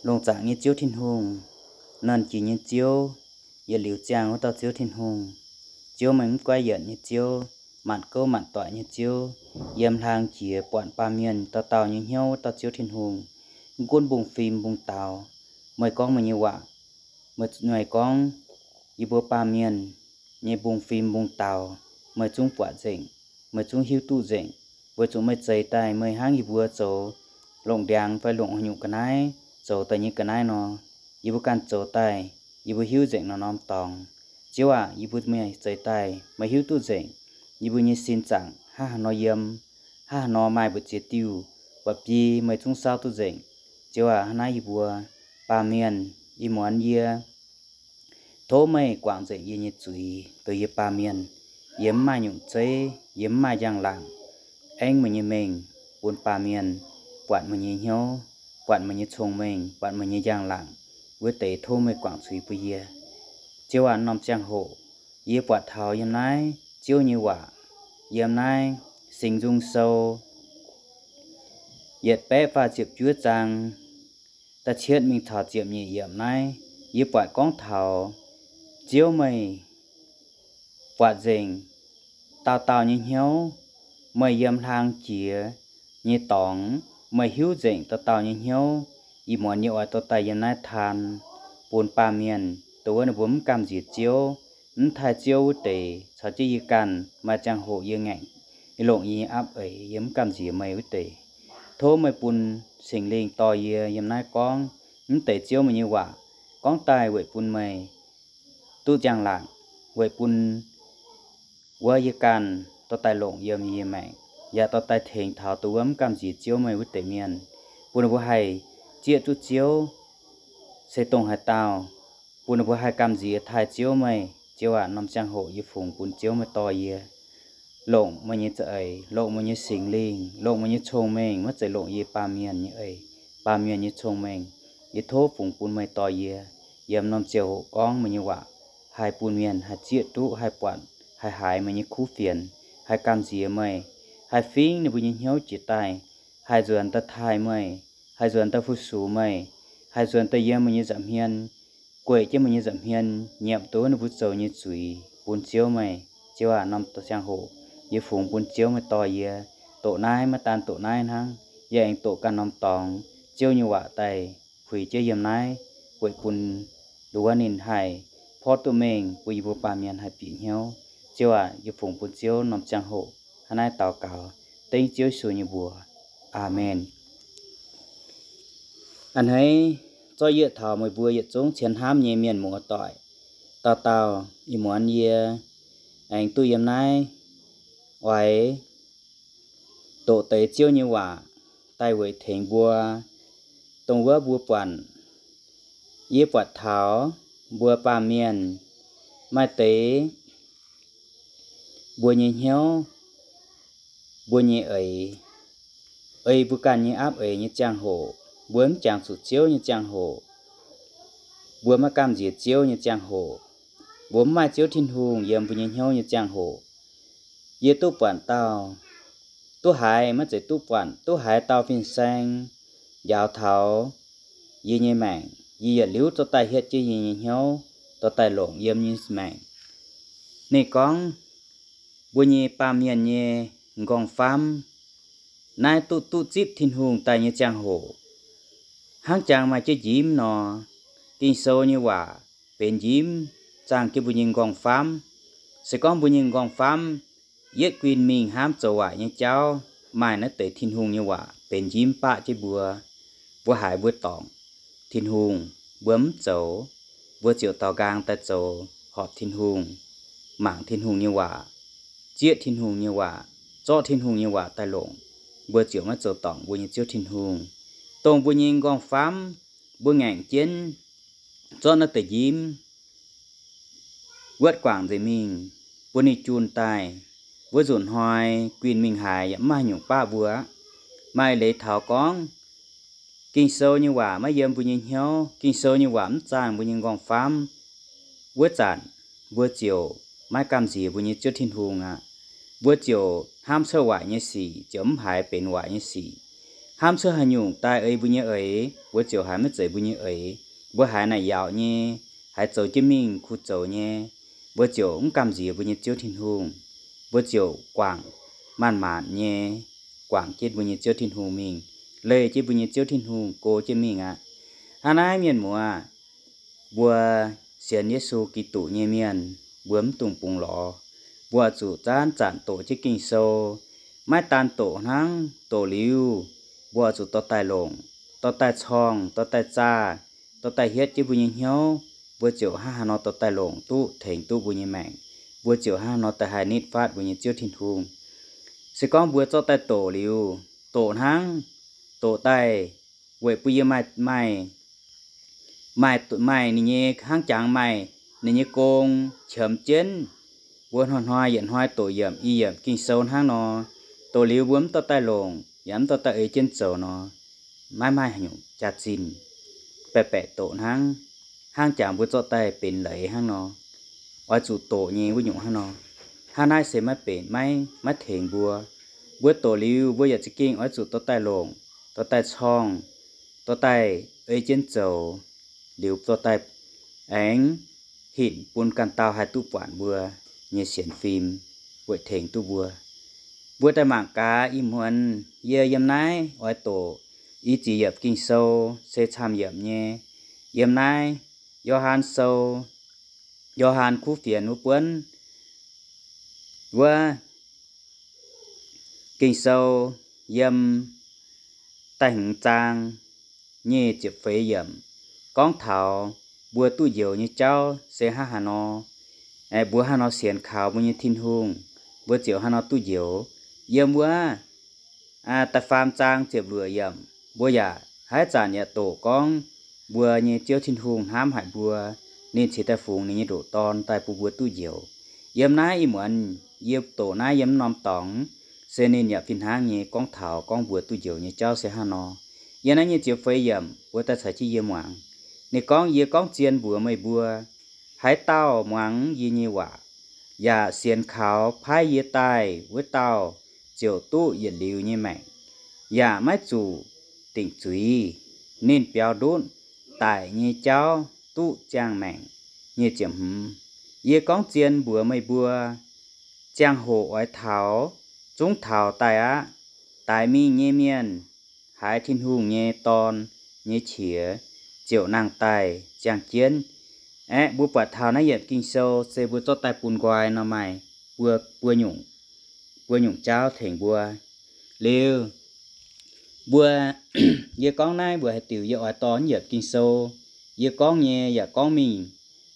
Longc zaangc nyei Ziouv Tin-Hungh, Nernh Jiex nyei Ziouv, yietc liuz ziangh wuov dauh Ziouv Tin-Hungh, Ziouv meih mv goiv yienc nyei Ziouv, maanc gouv maanc doic nyei Ziouv, yiem hlang jiex buatc baamh mienh dauh dauh nyei hnyouv wuov dauh Ziouv Tin-Hungh, mv gunv mbungv fim mbungv daux. Meih gorngv meih nyei waac, meih, meih gorngv, yie mbuo baamh mienh nyei mbungv fim mbungv daux, meih zungv buatc nzengc, meih zungv hiuv duqv nzengc, weic zuqc meih zeix daaih meih hnangv yie mbuo zoux longc ndiangx fai longc haaix nyungc ga'naaiv zoux daaih nyei ga'naaiv nor, yie mbuo ganh zoux daaih, yie mbuo hiuv nzengc norm-norm dorngx. Ziouv aac, yie mbuo meih zeix daaih meih hiuv duqv nzengc. Yie mbuo nyei sin zaangc hnangv haaix nor yiem, hnangv haaix nor maaih mbu'ziex diuh buatc bie meih zungv saauv duqv nzengc. Ziouv aac, hnangv naaiv yie mbuo baamh mienh, ih muonz yie tov meih guangc nzengc yie nyei zuiz, dongh yie baamh mienh, yie mv maaih nyungc zeiv, yie mv maaih njang-laangc. Aengv meih nyei mengh bun baamh mienh buatc meih nyei hnyouv, buatc meih nyei cong-mengh, buatc meih nyei njang-laangc, wuov deix tov meih guangc zuiz bun yie. Ziouv aac, norm ziangh hoc yie buatc taux yiem naaiv Ziouv nyei waac, yiem naaiv Singx Nzung Sou yietc baeqv faah ziepc juov zaang da'cietv mingh taux ziepc nyeic yiemc naaiv, yie buatc gorngv taux Ziouv meih buatc nzengc dauh dauh nyei hnyouv, meih yiem hlang jiex nyei dorngx, meih hiuv nzengc dauh dauh nyei hnyouv. Ih muonz yie oix dorh daaih yiem naaiv taan bun baamh mienh, dongh wuov ninh mbuo mv gamh nziex Ziouv, mv taaih Ziouv wuov deix, caux jienv yie ganh maaih ziangh hoc yie ngaengc, yie longc yie nyei apv eix, yie mv gamh nziex meih wuov deix. Tov meih bun Singx Lingh dorh yie yiem naaiv gorngv mv deix Ziouv meih nyei waac, gorngv daaih weic bun meih duqv njang-laangc, weic bun wuov yie ganh dorh daaih longc yiem yie nyei maengc, yaac dorh daaih tengx taux dongh wuov mv gamh nziex Ziouv meih wuov deix mienh, bun ninh mbuo haih zieqv duqv Ziouv se dongh haaix dauh, bun ninh mbuo haih gamh nziex taaih Ziouv meih. Ziouv aac, norm ziangh hoc yie fungx bun Ziouv meih dorh yie, longc meih nyei za'eix, longc meih nyei Singx Lingh, longc meih nyei cong-mengh, maiv zeiz longc yie baamh mienh nyei eix, baamh mienh nyei cong-mengh. Yie tov fungx bun meih dorh yie yiem norm ziangh hoc gorngv meih nyei waac, haih bun mienh haih zieqv duqv, haih buatc, haih haiz meih nyei kuv fienx, haih gamh nziex meih, haih fingx ninh mbuo nyei hnyouv jiex daaih, haih nzuonx daaih taaih meih, haih nzuonx daaih fu-sux meih, haih nzuonx daaih yiem meih nyei nza'hmien, gueic jienv meih nyei nza'hmien, nyiemc dongh wuov ninh mbuo zoux nyei zuiz bun Ziouv meih. Ziouv aac, norm ziangh hoc yie fungx bun Ziouv meih dorh yie, doqc naaiv maiv daan doqc naaiv hnangv, yie aengx doqc ganh norm dorngx Ziouv nyei waac daaih puix jienv yiem naaiv, weic bun dongh wuov ninh haih porv duqv mengh bun yie mbuo baamh mienh haih bieqc hnyouv. Ziouv aac, yie fungx bun Ziouv norm ziangh hoc hnangv naaiv daux gaux dengv Ziouv Yesu nyei mbuox. Aamen. A'hneiv, zorqv yie taux meih mbuo yietc zungv cien hnamv nyei mienh muoz-doic, dauh dauh ih muonz yie aengx duqv yiem naaiv oix doqc deix Ziouv nyei waac daaih weic tengx mbuo. Dongh wuov mbuo buatc, yie buatc taux mbuo baamh mienh maaih deix mbuo nyei hnyouv, mbuo nyei eix, ei mbuo ganh nyei apv eix nyei ziangh hoc, mbuo mv jangx zuqc Ziouv nyei ziangh hoc, mbuo maiv gamh nziex Ziouv nyei ziangh hoc, mbuo mv maaih Ziouv Tin-Hungh yiem mbuo nyei hnyouv nyei ziangh hoc, yie duqv buatc dauh, duqv haiz, maiv zeiz duqv buatc, duqv haiz dauh fin-saeng njaaux taux yie nyei maengc, yie yietc liuz dorh daaih hietv jienv yie nyei hnyouv, dorh daaih longc yiem nyei maengc. Ninh gorngv, mbuo nyei baamh mienh nyei m'nqorngv-faamv naaiv duqv duqv zipv Tin-Hungh daaih nyei ziangh hoc, hnangv jangx maaih jienv njimv nor. Ging-Sou nyei waac benx njimv zaangh jienv mbuo nyei m'nqorngv-faamv. Se gorngv mbuo nyei m'nqorngv-faamv yietv guinh mingh hnamv zoux waaic nyei jauv, maaih naaiv deix Tin-Hungh nyei waac benx njimv baqv jienv mbuo, mbuo haiz mbuo dorngc Tin-Hungh, mbuo mv zoux, mbuo ziouc daaux nqaang daaih zoux horpc Tin-Hungh, mangc Tin-Hungh nyei waac, zieqv Tin-Hungh nyei waac, zorqv Tin-Hungh nyei waac daaih longc, mbuo ziouc maiv zoux dorngc mbuo nyei Ziouv Tin-Hungh. Dongh mbuo nyei m'nqorngv-faamv, mbuo ngaengc jienv zorqv naaiv deix njimv wuotv guangc nzengc mingh, bun ninh junh daaih, wuov nzunc hnoi guinh mingh haaix yaac mv maaih nyungc baqv mbuo. Maaih leiz taux gorngv Ging-Sou nyei waac maiv yiem mbuo nyei hnyouv, Ging-Sou nyei waac mv zaangh mbuo nyei m'nqorngv-faamv, wuov zanc mbuo ziouc maiv gamh nziex mbuo nyei Ziouv Tin-Hungh aqv. Mbuo ziouc hnamv cuotv waaic nyei sic, ziouc mv haiz benx waaic nyei sic. hnamv cuotv haaix nyungc daaih ei mbuo nyei eix, mbuo ziouc haiz maiv zeiz mbuo nyei eix. Mbuo haiz naaic yaauc nyei, haiz zoux jienv mingh kuh zoux nyei, mbuo ziouc mv gamh nziex mbuo nyei Ziouv Tin-Hungh. Mbuo ziouc guangc maanc maanc nyei, guangc jienv mbuo nyei Ziouv Tin-Hungh mingh, leih jienv mbuo nyei Ziouv Tin-Hungh go jienv mingh aqv. Hnangv naaiv mienh muoz, mbuo sienx Yesu Giduc nyei mienh, mbuo mv dungx bungx lorz. Mbuo zuqc zanc-zanc doqc jienv Ging-Sou. Maiv daan doqc hnangv, doqc liuz, mbuo zuqc dorh daaih longc, dorh daaih corngh, dorh daaih zaah, dorh daaih hietv jienv mbuo nyei hnyouv, mbuo ziouc hnangv haaix nor dorh daaih longc duqv tengx duqv mbuo nyei maengc. Mbuo ziouc hnangv haaix nor daaih haih nitv fatv mbuo nyei Ziouv Tin-Hungh. Se gorngv mbuo zorqv daaih doqc liuz, doqc hnangv, doqc daaih weic bun yie maaih, maaih, maaih, maaih ninh nyei hnangv jangx maaih ninh nyei gong qiemx jienv. Mbuo hnoi-hnoi yietc hnoi doqc yiemc i yiemc Ging-Sou hnangv nor, doqc liuz mbuo mv dorh daaih longc yaac mv dorh daaih ei jienv zoux nor, maiv maaih haaix nyungc jaax-zinh. Baeqc baeqc doqc hnangv, hnangv jangx mbuo zorqv daaih benx leiz hnangv nor. Oix zuqc doqc nyei wuov nyungc hnangv nor. Hnangv naaiv se maiv benx, maiv, maiv tengx mbuo. Mbuo doqc liuz mbuo yaac za'gengh oix zuqc dorh daaih longc, dorh daaih corngh, dorh daaih ei jienv zoux, liuz dorh daaih aengx hinc bun ganh dauh haih duqv buatc mbuo nyei sienx fim, weic tengx duqv mbuo. Mbuo daaih mangc gaax ih muonz yie yiem naaiv oix doqc i ziex yiemc Ging-Sou se camv yiemc nyei. Yiem naaiv Yo^han Sou, Yo^han kuv fienx wuov buonv wuov Ging-Sou yiem da'hmz zaang nyic ziepc feix yiemc gorngv taux mbuo duqv njoux nyei jauv se hnangv haaix nor. Mbuo hnangv haaix nor sienx kaux mbuo nyei Tin-Hungh, mbuo ziouc hnangv haaix nor duqv njoux. Yiem wuov da'faam zaang ziepc luoqc yiemc, mbuo yaac haaix zanc yaac doqc gorngv mbuo nyei Ziouv Tin-Hungh hnamv haic mbuo, ninh cingx daaih fungx ninh nyei ndoqc Dorn daaih bun mbuo duqv njoux. Yiem naaiv ih muonz yie doqc naaiv yiem norm dorngx, se ninh yaac fih hnangv nyei gorngv taux gorngv mbuo duqv njoux nyei jauv se hnangv haaix nor. Yiem naaiv nyic ziepc feix yiemc mbuo daaih caux jienv yie muangx. Ninh gorngv, Yie gorngv zien mbuox meih mbuo, haaix dauh muangx yie nyei waac, yaac sienx kaux paaiv yie daaih wuov dauh, ziouc duqv yietc liuz nyei maengc, yaac maiv zuqc dingc zuiz. Ninh biaux ndutv daic nyei jauv duqv ziangh maengc. Nyic ziepc hmz, Yie gorngv zien mbuox meih mbuo, ziangh hoc oix taux, zungv taux daaih aqv. Daic mingh nyei mienh haiz Tin-Hungh nyei Dorn nyei qiex ziouc nangh daaih ziangh jienv. Aeqv, mbuo buatc taux naaiv yiemc Ging-Sou se mbuo zorqv daaih bun nqoi nor maaih mbuo, mbuo nyungc, mbuo nyungc jauv tengx mbuo. Liuz, mbuo, yie gorngv naaiv mbuo haaix diuc yie oix dorh naaiv yiemc Ging-Sou. Yie gorngv nyei yaac gorngv mingh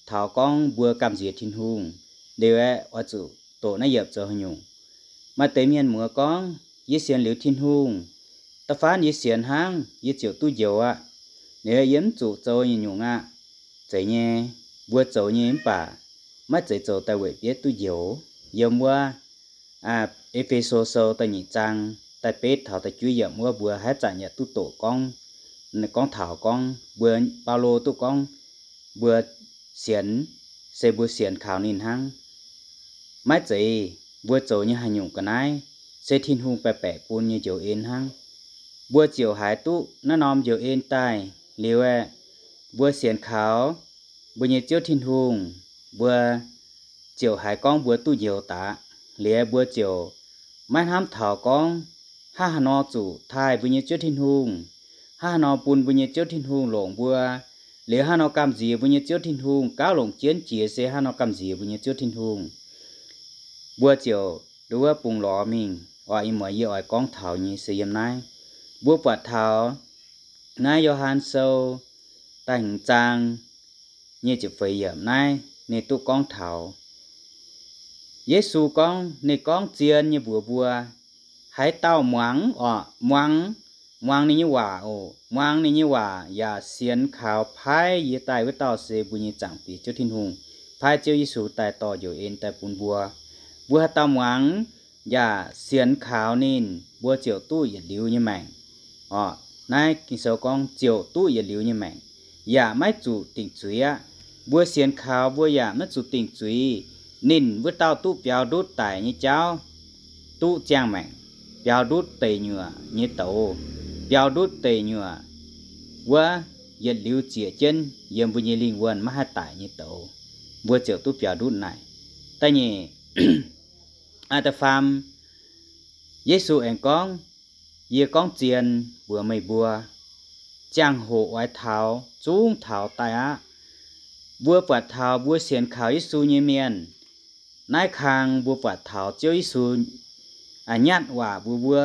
taux gorngv mbuo gamh nziex Tin-Hungh. Liuz aeqv, oix zuqc doqc naaiv yiemc zoux haaix nyungc. Maaih deix mienh muoz gorngv, Yie sienx liuz Tin-Hungh, da'faanh yie sienx hnangv, yie ziouc duqv njoux aqv. Liuz yie mv zuqc zoux nyungc-nyungc aqv. Zeiz nyei, mbuo zoux nyei mv baac maiv zeiz zoux daaih weic bietv duqv njoux. Yiem wuov E^fe^so Sou da'nyeic zaang da'betv taux da'juov yiemc wuov mbuo haaix zanc yaac duqv doqc gorngv, gorngv taux gorngv mbuo, Baulo duqv gorngv mbuo sienx, se mbuo sienx kaux ninh hnangv. Maiv zeiz mbuo zoux nyei haaix nyungc ga'naaiv, se Tin-Hungh baeqc baeqc bun nyei njoux en hnangv. Mbuo ziouc haiz duqv naaiv norm njoux en daaih liuz aeqv, mbuo sienx kaux mbuo nyei Ziouv Tin-Hungh, mbuo ziouc haiz gorngv mbuo duqv njoux daqc. Liuz mbuo ziouc maiv hnamv taux gorngv hnangv haaix nor zuqc taaih mbuo nyei Ziouv Tin-Hungh, hnangv haaix nor bun mbuo nyei Ziouv Tin-Hungh longc mbuo, liuz hnangv haaix nor gamh nziex mbuo nyei Ziouv Tin-Hungh, gauh longc jienv jiex se hnangv haaix nor gamh nziex mbuo nyei Ziouv Tin-Hungh. Mbuo ziouc nduov bungx lorz mingh. Oc, ih muonz yie oix gorngv taux nyei se yiem naaiv. Mbuo buatc taux naaiv Yo^han Sou da'hmz zaang nyic ziepc feix yiemc naaiv ninh duqv gorngv taux Yesu gorngv, ninh gorngv zien nyei mbuox mbuo, haaix dauh muangx, oc, muangx, muangx ninh nyei waac, oc, muangx ninh nyei waac yaac sienx kaux paaiv yie daaih wuov dauh se mbuo nyei Zaangc Diex Ziouv Tin-Hungh, paaiv Ziouv Yesu daaih dorh njoux en daaih bun mbuo. Mbuo haaix dauh muangx yaac sienx kaux ninh, mbuo ziouc duqv yietc liuz nyei maengc. Oc, naaiv Ging-Sou gorngv ziouc duqv yietc liuz nyei maengc, yaac maiv zuqc dingc zuiz aqv. Mbuo sienx kaux mbuo yaac maiv zuqc dingc zuiz. Ninh wuov dauh duqv biaux ndutv daic nyei jauv, duqv ziangh maengc, biaux ndutv deic nyuoqc nyei douz, biaux ndutv deic nyuoqc wuov yietc liuz ziec jienv yiem mbuo nyei lingh wuonh maiv haih daic nyei douz, mbuo ziouc duqv biaux ndutv naaic. Da'nyeic, aa, da'faam, Yesu aengx gorngv, Yie gorngv zien mbuox meih mbuo, ziangh hoc oix taux, zungv taux daaih aqv. Mbuo buatc taux mbuo sienx kaux Yesu nyei mienh, naaiv kang mbuo buatc taux Ziouv Yesu nyatv waac mbuox mbuo,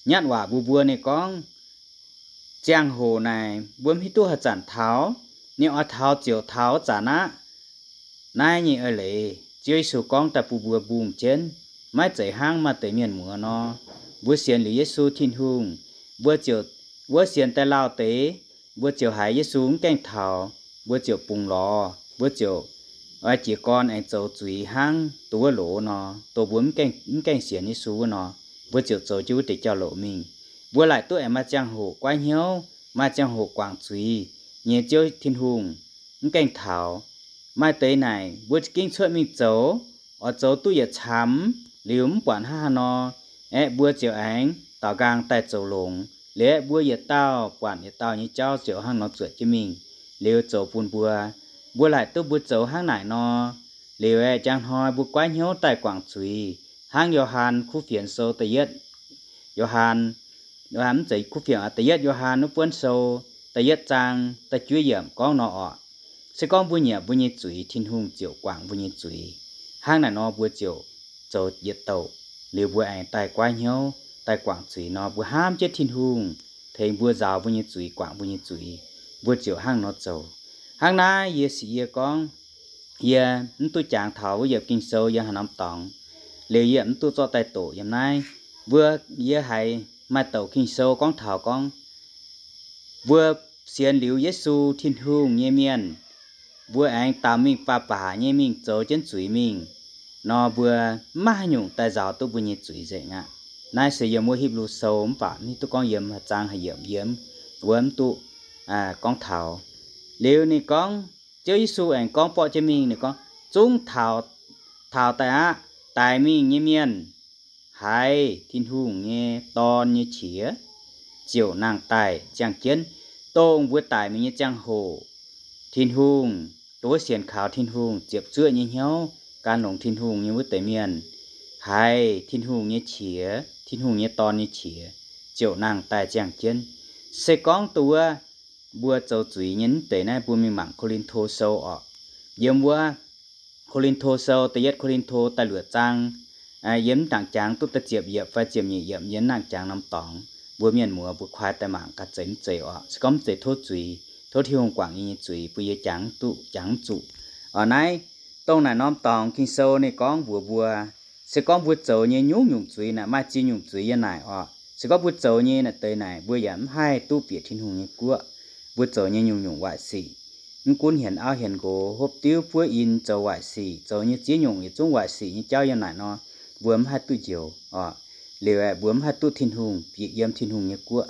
nyatv waac mbuox mbuo ninh gorngv, ziangh hoc naaic mbuo mv hiuv duqv haaix zanc taux, ninh oix taux ziouc taux zanc aqv. Naaiv nyei eix leiz Ziouv Yesu gorngv daaih bun mbuo mbungh jienv, maiv zeiz hnangv maaih deix mienh muoz nor, mbuo sienx liuz Yesu Tin-Hungh, mbuo ziouc, wuov sienx daaih lauh deix, mbuo ziouc haiz Yesu mv gaengh taux, mbuo ziouc bungx lorz, mbuo ziouc oix jiez gorn aengx zoux zuiz hnangv dongh wuov loz nor, dongh mbuo mv gaengh, mv gaengh sienx Yesu wuov nor, mbuo ziouc zoux jienv wuov deix jauv-louc mingh. Mbuo laaic duqv aengx maaih ziangh hoc goiv hnyouv, maaih ziangh hoc guangc zuiz nyei Ziouv Tin-Hungh mv gaengh taux. Maaih deix naaic mbuo za'gengh cuotv mingh zoux, oix zoux duqv yietc camv liuz mv buatc hnangv haaix nor, aeqv, mbuo ziouc aengx daaux nqaang daaih zoux longx. Liuz aeqv, mbuo yietc dauh buatc yietc dauh nyei jauv ziouc hnangv nor zuotc jienv mingh, liuz zoux bun mbuo, mbuo laaic duqv mbuo zoux hnangv naaic nor, liuz aeqv, njang hnoi mbuo goiv hnyouv daaih guangc zuiz, hnangv Yo^han Kuv Fienx Sou da'yietv, Yo^han, mv zeiz Kuv Fienx, da'yietv Yo^han wuov buonv sou da'yietv zaang da'juov yiemc gorngv nor orqc, se gorngv mbuo nyiemc mbuo nyei zuiz, Tin-Hungh ziouc guangc mbuo nyei zuiz. Hnangv naaic nor mbuo ziouc zoux yietc douc, liuz mbuo aengx daaih goiv hnyouv daaih guangc zuiz nor, mbuo hnamv jienv Tin-Hungh tengx mbuo nzaaux mbuo nyei zuiz, guangc mbuo nyei zuiz, mbuo ziouc hnangv nor zoux. Hnangv naaiv yie sic yie gorngv, yie mv duqv jangx taux wuov yiemc Ging-Sou yiem haaix norm dorngx, liuz yie mv duqv zorqv daaih doqc yiem naaiv. Mbuo, yie haiz maaih douc Ging-Sou gorngv taux gorngv, mbuo sienx liuz Yesu Tin-Hungh nyei mienh, mbuo aengx daaux mingh baac baac nyei mingh zoux jienv zuiz mingh nor, mbuo mv maaih haaix nyungc daaih nzaaux duqv mbuo nyei zuiz nzengc aqv. Naaiv se yiem wuov Hipv^lu Sou mv baac mv hiuv duqv gorngv yiem haaix zaang haaix yiemc yiem, wuov mv duqv gorngv taux. Liuz ninh gorngv, Ziouv Yesu aengx gorngv borqv jienv mingh, ninh gorngv, zungv taux, taux daaih aqv. Daic mingh nyei mienh haiz Tin-Hungh nyei Dorn nyei qiex ziouc nangh daaih ziangh jienv. Dongh mbuo daic mingh nyei ziangh hoc, Tin-Hungh, dongh wuov sienx kaux Tin-Hungh, ziepc zuoqv nyei hnyouv, gan longx Tin-Hungh nyei wuov deix mienh, haiz Tin-Hungh nyei qiex, Tin-Hungh nyei Dorn nyei qiex ziouc nangh daaih ziangh jienv. Se gorngv dongh wuov mbuo zoux zuiz nyei mv deix naaiv, mbuo mingh mangc Ko^lin^to Sou orqc. Yiem wuov Ko^lin^to Sou, da'yietv Ko^lin^to da'luoqc zaang, yiem mv nangc jangx duqv da'ziepc yiemc fai ziepc nyeic yiemc, yiem mv nangc jangx norm dorngx, mbuo mienh muoz mbuo kuaaiv daaih mangc gaax zeiz mv zeiz orqc. Se gorngv mv zeiz tov zuiz, tov Tin-Hungh guangc yie nyei zuiz, bun yie jangx duqv, jangx mv zuqc. Orqc, naaiv dongh naaic norm dorngx Ging-Sou ninh gorngv mbuox mbuo, se gorngv mbuo zoux nyei nyungc-nyungc zuiz naaic, maaih ziex nyungc zuiz yiem naaic orqc. Se gorngv mbuo zoux nyei naaic deix naaic, mbuo yaac mv haih duqv bieqc Tin-Hungh nyei guoqv. Mbuo zoux nyei nyungc-nyungc waaic sic, mv gunv hienx auv hienx nqox, hopv diuv buov in, zoux waaic sic, zoux nyei ziex nyungc yietc zungv waaic sic nyei jauv yiem naaic nor, mbuo mv haih duqv njoux orqc. Liuz aeqv, mbuo mv haih duqv Tin-Hungh, bieqc yiem Tin-Hungh nyei guoqv.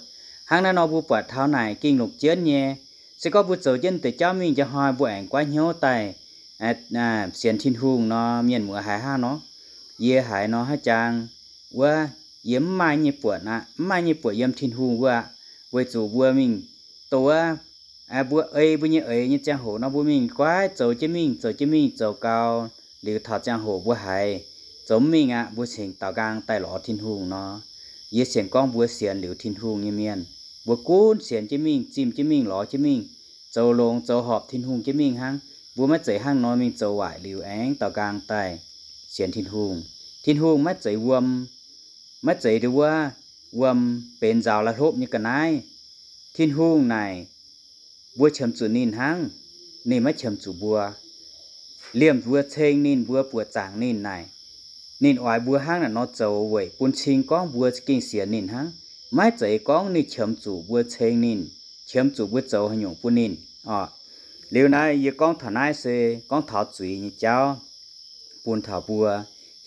Hnangv naaiv nor mbuo buatc taux naaic gengh longc jienv nyei. Se gorngv mbuo zoux jienv deix jauv mingh, njang hnoi mbuo aengx goiv hnyouv daaih sienx Tin-Hungh nor, mienh muoz haiz hnangv nor. Yie haiz nor haaix jangx wuov, yie mv maaih nyei buonc aqv, mv maaih nyei buonc yiem Tin-Hungh wuov aqv. Weic zuqc mbuo mingh dongh wuov, mbuo ei mbuo nyei eix nyei ziangh hoc nor, mbuo mingh goiv zoux jienv mingh, zoux jienv mingh, zoux gau, liuz taux ziangh hoc mbuo haiz zoux mv mingh aqv, mbuo cingx daaux nqaang daaih lorz Tin-Hungh nor. Yie sienx gorngv mbuo sienx liuz Tin-Hungh nyei mienh, mbuo gunv sienx jienv mingh, zimh jienv mingh, lorz jienv mingh, zoux longx zoux horpc Tin-Hungh jienv mingh hnangv. Mbuo maiv zeiz hnangv nor mingh zoux waaic liuz aengx daaux nqaang daaih sienx Tin-Hungh. Tin-Hungh maiv zeiz wuom, maiv zeiz dongh wuov wuom benx nzaaux la'hlopv nyei ga'naaiv. Tin-Hungh naaic, mbuo qiemx zuqc ninh hnangv, ninh maiv qiemx zuqc mbuo. Liemh mbuo ceng ninh, mbuo buoqc zaangc ninh naaic, ninh oix mbuo hnangv naaic nor zoux weic bun cing gorngv mbuo za'gengh sienx ninh hnangv. Maiv zeiz gorngv ninh qiemx zuqc mbuo ceng ninh, qiemx zuqc mbuo zoux haaix nyungc bun ninh orqc. Liuz naaiv yie gorngv taux naaiv se gorngv taux zuiz nyei jauv, bun taux mbuo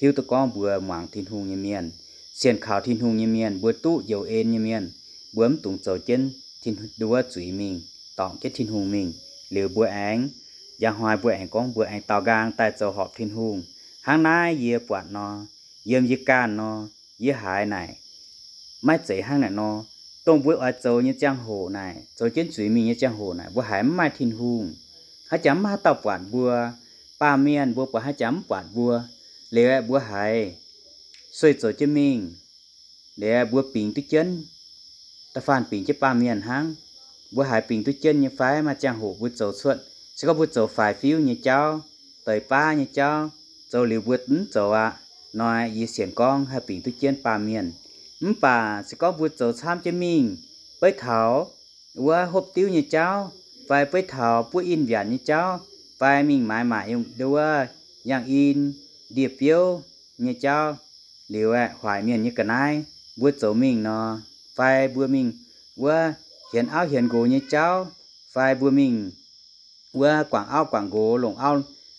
hiuv duqv gorngv mbuo muangx Tin-Hungh nyei mienh, sienx kaux Tin-Hungh nyei mienh, mbuo duqv njoux en nyei mienh, mbuo mv dungx zoux jienv wuov zuiz mingh, dorngc jienv Tin-Hungh mingh. Liuz mbuo aengx, njang hnoi mbuo aengx gorngv mbuo aengx daaux nqaang daaih zoux horpc Tin-Hungh. Hnangv naaiv yie buatc nor, yiem yie ganh nor, yie haiz naaic, maiv zeiz hnangv naaic nor. dongh mbuo oix zoux nyei ziangh hoc naaic, zoux jienv zuiz mingh nyei ziangh hoc naaic, mbuo haiz mv maaih Tin-Hungh, haaix jangx mv maaih dauh buatc mbuo. Baamh mienh mbuo buatc haaix jangx mv buatc mbuo. Liuz aeqv, mbuo haiz sueih zoux jienv mingh, liuz aeqv, mbuo bingx duqv jienv, da'faanh bingx jienv baamh mienh hnangv. Mbuo haiz bingx duqv jienv nyei fai? Maaih ziangh hoc mbuo zoux cuotv, se gorngv mbuo zoux faix-fiuv nyei jauv, deix baav nyei jauv, zoux liuz mbuo mv zoux aqv nor, yie sienx gorngv haih bingx duqv jienv baamh mienh. Mv baac se gorngv mbuo zoux camv jienv mingh, beiv taux wuov hopv diuv nyei jauv, fai beiv taux buov in-mbiaatc nyei jauv, fai mingh maaiz maaic wuov yangh in, ndie-biouv nyei jauv, liuz aeqv, huaaic mienh nyei ga'naaiv mbuo zoux mingh nor, fai mbuo mingh wuov hienx auv hienx nqox nyei jauv, fai mbuo mingh wuov guangc auv guangc nqox, longc auv,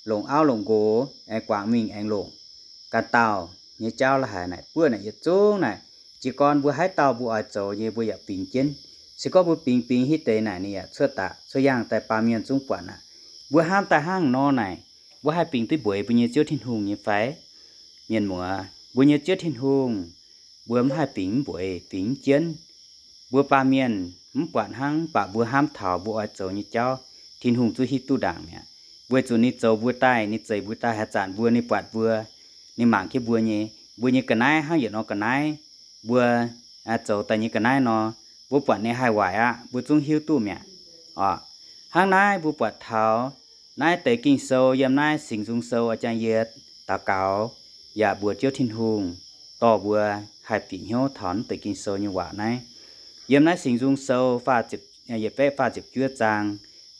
longc auv longc nqox, aengx guangc mingh aengx longc ganh dauh nyei jauv la'haic naaic, buov naaic yietc zungv naaic, jiez gorn mbuo haaix dauh mbuo oix zoux nyei mbuo yaac bingx jienv. Se gorngv mbuo bingx bingx hitv deix naaic, ninh yaac cuotv daaih cuotv yangh daaih baamh mienh zungv buatc aqv. Mbuo hnamv daaih hnangv nor naaic, mbuo haih bingx duqv mbuox mbuo nyei Ziouv Tin-Hungh nyei fai? Mienh muoz, mbuo nyei Ziouv Tin-Hungh, mbuo mv haih bingx mv mbuox, bingx mv jienv. Mbuo baamh mienh mv buatc hnangv, mv baac mbuo hnamv taux mbuo oix zoux nyei jauv, Tin-Hungh zungv hiuv duqv ndaangc mi'aqv. Weic zuqc ninh zoux mbuo daaih, ninh zeix mbuo daaih, haaix zanc mbuo, ninh buatc mbuo, ninh mangc jienv mbuo nyei, mbuo nyei ga'naaiv hnangv yietc norm ga'naaiv, mbuo zoux daaih nyei ga'naaiv nor, mbuo buatc ninh haih waaic aqv, mbuo zungv hiuv duqv mi'aqv. Orqc, hnangv naaiv mbuo buatc taux naaiv deix Ging-Sou, yiem naaiv Singx Nzung Sou oix jangx yie daux gaux yaac mbuox Ziouv Tin-Hungh dorh mbuo haih bieqc hnyouv taux naaiv deix Ging-Sou nyei waac naaiv. Yiem naaiv Singx Nzung Sou faah ziepc, yietc baeqv faah ziepc juov zaang,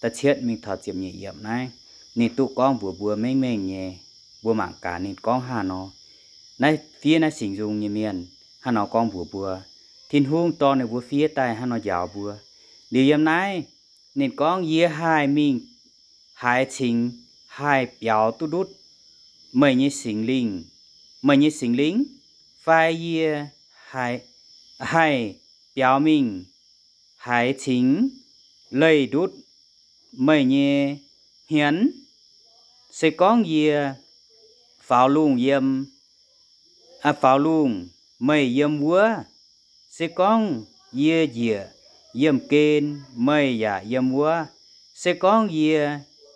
da'cietv mingh taux ziepc nyeic yiemc naaiv, ninh duqv gorngv mbuox mbuo mengh mengh nyei. Mbuo mangc gaax ninh gorngv hnangv haaix nor. Naaiv fiev naaiv Singx Nzung nyei mienh hnangv haaix nor gorngv mbuox mbuo. Tin-Hungh dorh ninh mbuo fiev daaih hnangv haaix nor njaaux mbuo. Liuz yiem naaiv ninh gorngv, Yie haih mingh haaix cingx haih biaux duqv ndutv meih nyei Singx Lingh, meih nyei Singx Lingh? Fai yie haih, haih biaux mingh haaix cingx leih ndutv meih nyei hmien? Se gorngv yie faaux lungh yiem, faaux lungh meih yiem wuov, se gorngv yie njiec yiemh gen meih yaac yiem wuov, se gorngv yie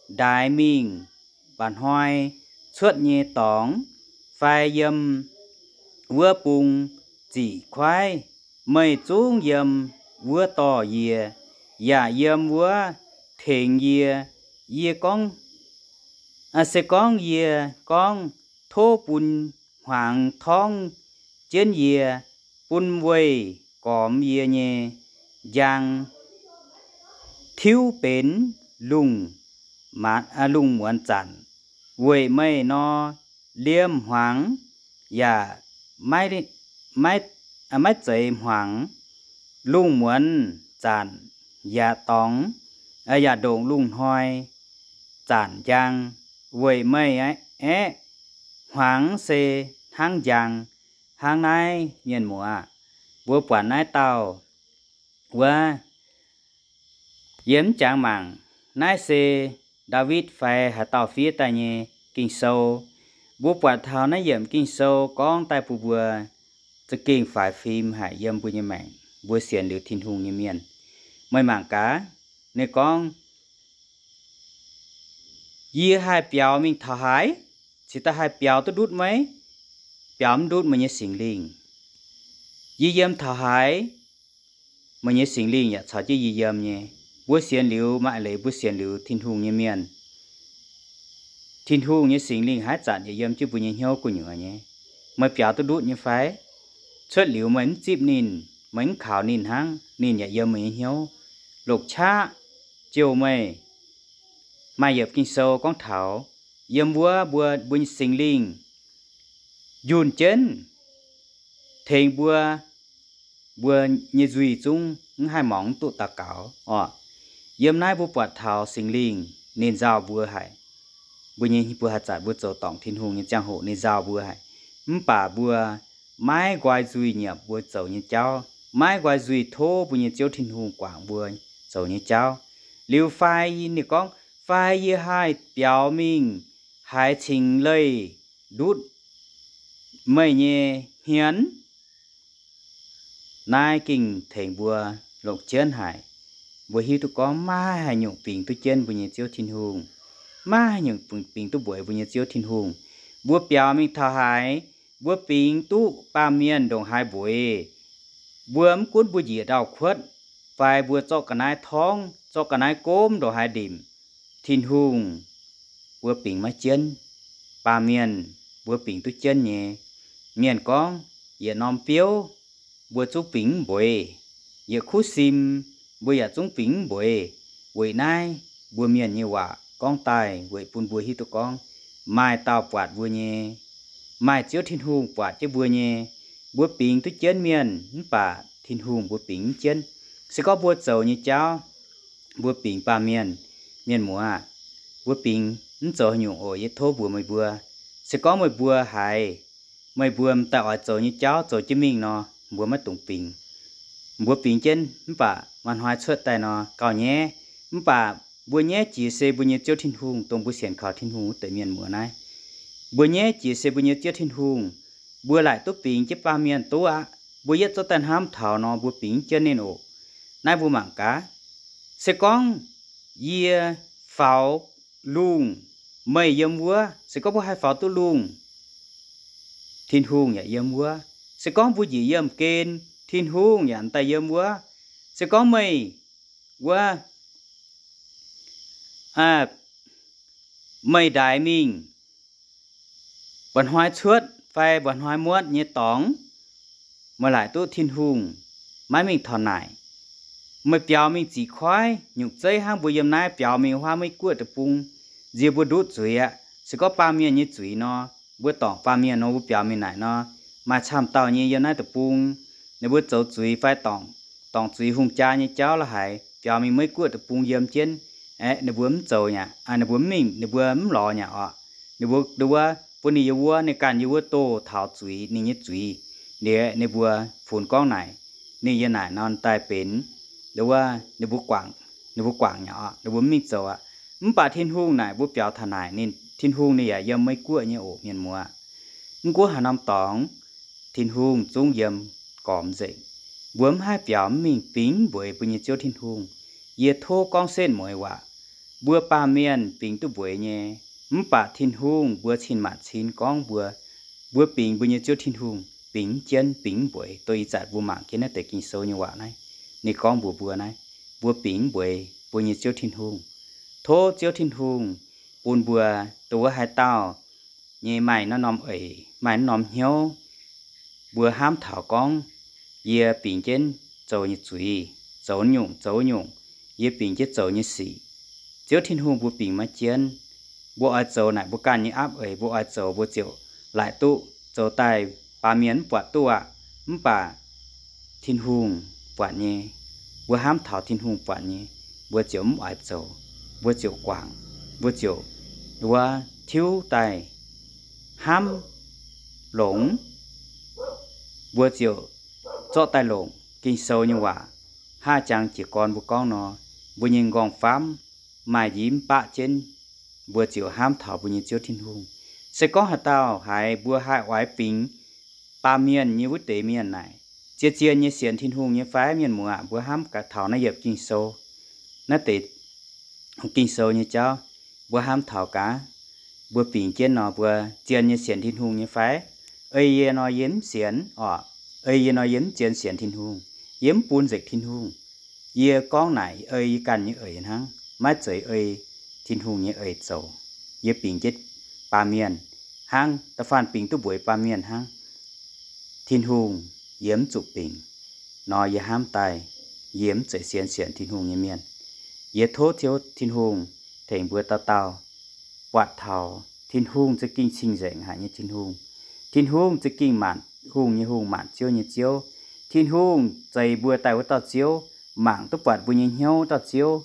ndaix mingh mba'hnoi cuotv nyei dorngx, fai yiem wuov bung ziqc kuaaiv, meih zungv yiem wuov dorh yie, yaac yiem wuov tengx yie. Yie gorngv, se gorngv yie gorngv, Tov bun hmuangx torngv jienv yie, bun weih gormx yie nyei njang tiuv benx lungh, lungh muonz zanc, weic meih nor, liemh hmuangx yaac maiv, maiv, maiv zeiz hmuangx, lungh muonz zanc yaac dorngx, yaac ndongc lungh hnoi zanc njang, weic meih aeqv, hmuangx se hnangv njang. Hnangv naaiv, mienh muoz, mbuo buatc naaiv dauh wuov, yie mv jangx mangc naaiv se Ndaawitv fai haaix dauh fiev daaih nyei Ging-Sou. Mbuo buatc taux naaiv yiemc Ging-Sou gorngv daaih bun mbuo za'gengh faix fim haic yiem mbuo nyei maengc, mbuo sienx liuz Tin-Hungh nyei mienh. Meih mangc gaax, ninh gorngv, Yie haih biaux mingh taux haaix? Cingx daaih haih biaux duqv ndutv meih? Biaux mv ndutv meih nyei Singx Lingh. Yie yiem taux haaix, meih nyei Singx Lingh yaac caux jienv yie yiem nyei. Mbuo sienx liuz, maaih leiz mbuo sienx liuz Tin-Hungh nyei mienh, Tin-Hungh nyei Singx Lingh haaix zanc yaac yiem jienv mbuo nyei hnyouv gu'nyuoz nyei. Meih biaux duqv ndutv nyei fai? Cuotv liuz meih mv zipv ninh, meih mv kaux ninh hnangv, ninh yaac yiem meih nyei hnyouv. Longc qaqv jouh meih. Maaih yiemc Ging-Sou gorngv taux yiem wuov mbuo, mbuo nyei Singx Lingh njunh jienv tengx mbuo, mbuo nyei nzuih zungv mv haih mangc, mv duqv daux gaux orqc. Yiem naaiv mbuo buatc taux Singx Lingh ninh nzauh mbuo haic. Mbuo nyei, mbuo haaix zanc mbuo zoux dorngc Tin-Hungh nyei ziangh hoc ninh nzauh mbuo haic. Mv baac mbuo maiv nqoi nzuih nyiemc mbuo zoux nyei jauv, maiv nqoi nzuih tov mbuo nyei Ziouv Tin-Hungh guangc mbuo zoux nyei jauv. Liuz fai ninh gorngv, Fai yie haih biaux mingh haaix cingx leih ndutv meih nyei hmien? Naaiv gengh tengx mbuo longc jienv haic. Mbuo hiuv duqv gorngv maiv haih nyungc bingx duqv jienv mbuo nyei Ziouv Tin-Hungh. Maiv haih nyungc bingx duqv mbueiz mbuo nyei Ziouv Tin-Hungh. Mbuo biaux mingh taux haaix, mbuo bingx duqv baamh mienh ndongc haaix mbueiz, mbuo mv gunv mbuo njiec ndau-kuotv, fai mbuo zorqv ga'naaiv torngv, zorqv ga'naaiv gomv ndongc haaix ndimc, Tin-Hungh mbuo bingx maiv jienv. Baamh mienh mbuo bingx duqv jienv nyei. Mienh gorngv yietc norm biouv mbuo zungv bingx mv mbueiz, yietc kuv sim mbuo yaac zungv bingx mv mbueiz. Weic naaiv mbuo mienh nyei waac gorngv daaih weic bun mbuo hiuv duqv gorngv maaih dauh buatc mbuo nyei. Maaih Ziouv Tin-Hungh buatc jienv mbuo nyei. Mbuo bingx duqv jienv mienh mv baac Tin-Hungh mbuo bingx mv jienv. Se gorngv mbuo zoux nyei jauv, mbuo bingx baamh mienh, mienh muoz aah, mbuo bingx mv zoux haaix nyungc oc. Yie tov mbuox meih mbuo, se gorngv meih mbuo haiz meih mbuo m'daaih oix zoux nyei jauv zoux jienv mingh nor, mbuo maiv dungx bingx. Mbuo bingx jienv mv baac maaih hnoi cuotv daaih nor gauh nyaiv. Mv baac mbuo nyaiv jiex se mbuo nyei Ziouv Tin-Hungh, dongh mbuo sienx kaux Tin-Hungh wuov deix mienh muoz naaiv. Mbuo nyaiv jiex se mbuo nyei Ziouv Tin-Hungh. Mbuo laaic duqv bingx jienv baamh mienh duqv aqv. Mbuo yietv zorqv daaih hnamv taux nor, mbuo bingx jienv ninh oc. Naaiv mbuo mangc gaax. Se gorngv yie faaux lungh, meih yiem wuov, se gorngv mbuo haih faaux duqv lungh, Tin-Hungh yaac yiem wuov. Se gorngv mbuo njiec yiemh gen, Tin-Hungh yaac m'daaih yiem wuov. Se gorngv meih wuov, meih ndaix mingh mba'hnoi cuotv fai mba'hnoi muotv nyei dorngx, meih laaic duqv Tin-Hungh maiv mingh taux naaic. Meih biaux mingh ziqc koiv nyungc zeiv hnangv mbuo yiem naaiv biaux mingh wuov huaav Meiv Guoqv deic-bung, nzie mbuo ndutv zuiz aqv. Se gorngv baamh mienh nyei zuiz nor, mbuo dorngc baamh mienh nor, mbuo biaux mingh naaic nor, maaih camv dauh nyei yiem naaiv deic-bung, ninh mbuo zoux zuiz fai dorngc, dorngc zuiz hungh jaa nyei jauv la'haiz, biaux mingh Meiv Guoqv deic-bung yiem jienv, aeqv, ninh mbuo mv zoux aqv, ninh mbuo mv mingh, ninh mbuo mv lorz aqv oc. Ninh mbuo, wuov, bun ninh yiem wuov, ninh ganh yiem wuov doh taux zuiz, ninh nyei zuiz. Liuz ninh mbuo funx gorngv naaic, ninh yiem naaic nor daaih benx, wuov, ninh mbuo guangc, ninh mbuo guangc aqv oc, ninh mbuo mv mingh zoux aqv. Mv baac Tin-Hungh naaic mbuo biaux taux naaic, ninh, Tin-Hungh ninh yaac yiem Meiv Guoqv nyei oc, mienh muoz. Mv gunv haaix norm dorngx, Tin-Hungh zungv yiem gormx nzengc. Mbuo mv haih biaux mv mingh bingx mbueiz mbuo nyei Ziouv Tin-Hungh. Yie tov gorngv setv mueiz waac, mbuo baamh mienh bingx duqv mbueiz nyei, mv baac Tin-Hungh mbuo cin maanc cin gorngv mbuo, mbuo bingx mbuo nyei Ziouv Tin-Hungh bingx mv jienv, bingx mv mbueiz. Dongh ih zanc mbuo mangc jienv naaiv deix Ging-Sou nyei waac naaiv, ninh gorngv mbuox mbuo naaiv, mbuo bingx mv mbueiz mbuo nyei Ziouv Tin-Hungh. Tov Ziouv Tin-Hungh bun mbuo, dongh wuov haaix dauh nyei maaih naaiv norm eix, maaih naaiv norm hnyouv, mbuo hnamv taux gorngv, yie bingx jienv zoux nyei zuiz, zoux nyungc zoux nyungc, yie bingx jienv zoux nyei sic, Ziouv Tin-Hungh mbuo bingx maiv jienv. Mbuo oix zoux naaic mbuo ganh nyei apv eix, mbuo oix zoux mbuo ziouc laaic duqv zoux daaih baamh mienh mv buatc duqv aqv. Mv baac Tin-Hungh buatc nyei. Mbuo hnamv taux Tin-Hungh buatc nyei, mbuo ziouc mv oix zoux, mbuo ziouc guangc, mbuo ziouc wuov tiuv daaih hnamv longx, mbuo ziouc zorqv daaih longc Ging-Sou nyei waac. Hnangv jangx jiez gorn mbuo gorngv nor, mbuo nyei nqorngv-famv maaih njimv baqv jienv, mbuo ziouc hnamv taux mbuo nyei Ziouv Tin-Hungh. Se gorngv haaix dauh haiz mbuo haih oix bingx baamh mienh nyei wuov deix mienh naaic, zien-zien nyei sienx Tin-Hungh nyei fai? Mienh muoz, mbuo hnamv gaax taux naaiv yiemc Ging-Sou, naaiv deix Ging-Sou nyei jauv, mbuo hnamv taux gaax, mbuo bingx jienv nor, mbuo zien nyei sienx Tin-Hungh nyei fai? Ei yie nor, yie mv sienx oc. Ei yie nor, yie mv zien sienx Tin-Hungh. Yie mv bun nzengc Tin-Hungh. Yie gorngv naaic ei yie ganh nyei eix hnangv, maiv zeiz ei Tin-Hungh nyei eix zoux. Yie bingx jienv baamh mienh hnangv, da'faanh bingx duqv mbueiz baamh mienh hnangv. Tin-Hungh yie mv zuqc bingx. Nor yie hnamv daaih, yie mv zeiz sienx, sienx Tin-Hungh nyei mienh. Yie tov Ziouv Tin-Hungh tengx mbuo dauh dauh buatc taux Tin-Hungh za'gengh cing-nzengc haic nyei Tin-Hungh. Tin-Hungh za'gengh maanc hungh nyei Hungh, maanc ziouv nyei Ziouv. Tin-Hungh zeix mbuo daaih wuov dauh Ziouv, mangc duqv buatc mbuo nyei hnyouv dauh Ziouv.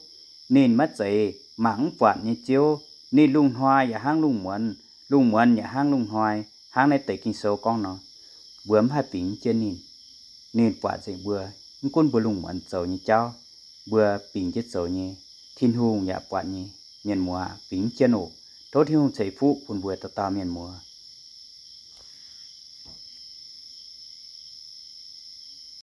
Ninh maiv zeiz mangc mv buatc nyei Ziouv. Ninh lungh hnoi yaac hnangv lungh muonz, lungh muonz yaac hnangv lungh hnoi, hnangv naaiv deix Ging-Sou gorngv nor. Mbuo mv haih bingx jienv ninh. Ninh buatc nzengc mbuo, mv gunv mbuo lungh muonz zoux nyei jauv, mbuo bingx jienv zoux nyei, Tin-Hungh yaac buatc nyei. Mienh muoz, bingx jienv oc. Tov Tin-Hungh ceix fuqv bun mbuo dauh dauh mienh muoz.